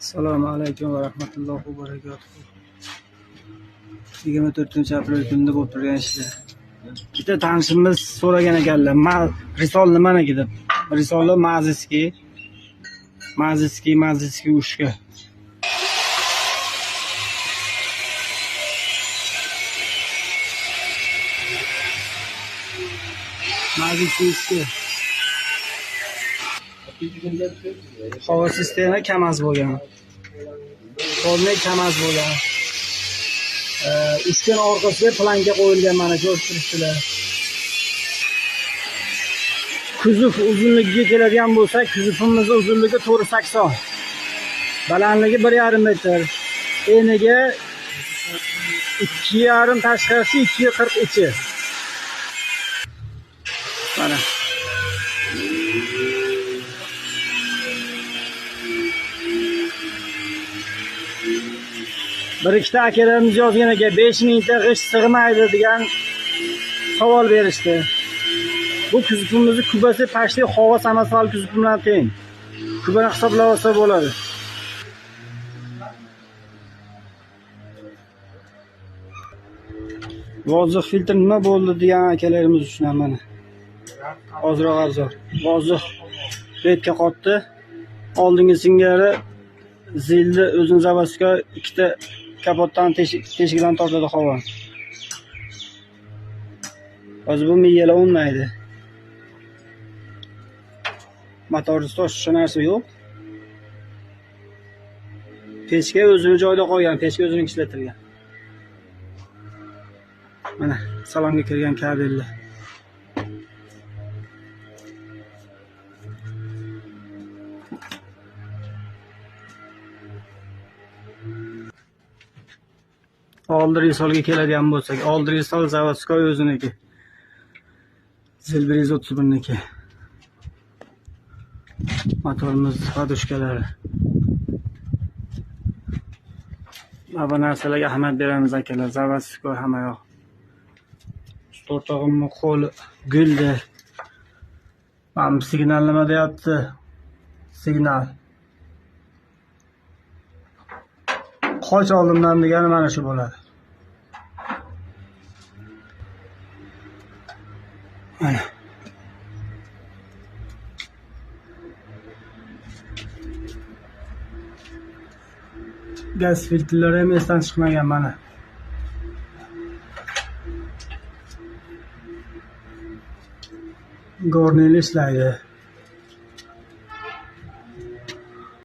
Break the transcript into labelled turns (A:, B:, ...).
A: Assalomu alaykum va rahmatullohi va barakatuh. 24-aprel kunida bo'lib turgan ishlar. Bitta tanishimiz so'ragan ekanlar, risol nimaniki deb. Risoli Maziski. Maziski ushka. Maziski ushka. Havo sistema KAMAZ bo'lgan. Polni KAMAZ bo'lgan. Ushkani orqasiga planka qo'yilgan, mana ko'rib turibsizlar. Kuzov uzunligiga keladigan bo'lsak, kuzovimiz uzunligi 480. Balandligi 1,5 metr. Eniga 2,5, tashqarisi 2,40 ichi. Mana. Bir ikkita akalarimiz yozgan ekan, 5000 ta g'isht sig'maydi degan savol berishdi. Bu kuzovimizni kubasi pashli havo samasal kuzov bilan teng. Kubani hisoblab olsa bo'ladi. Vozdux filtr nima bo'ldi degan akalarimiz uchun ham mana. Ozroq arzon. Vozdux betga qotdi. Oldingi singari zilni o'zini zavodga ikkita kapotdan teshigidan tortadi havo. Hozir bu miyalar o'nmaydi. Motorni toshish narsa yo'q. Pechka o'zini joyida qolgan, pechka o'zining ishlatilgan. Mana salonga kirgan kabellar. Oldi risolga keladigan bo'lsak, oldi risol zavodskoy o'ziniki. Zil 131niki. Motorimiz podushkalari. Mana bu narsalarga ahamiyat beramiz akalar. Zavodskoy hamma yoq. O'rtog'imning qo'li guldi. Mana signal nima deyapti? Signal. Qoch oldimdan degani mana shu bo'ladi. Mana. Gaz filtrlari ham esdan chiqmagan mana. Gornel ishlaydi.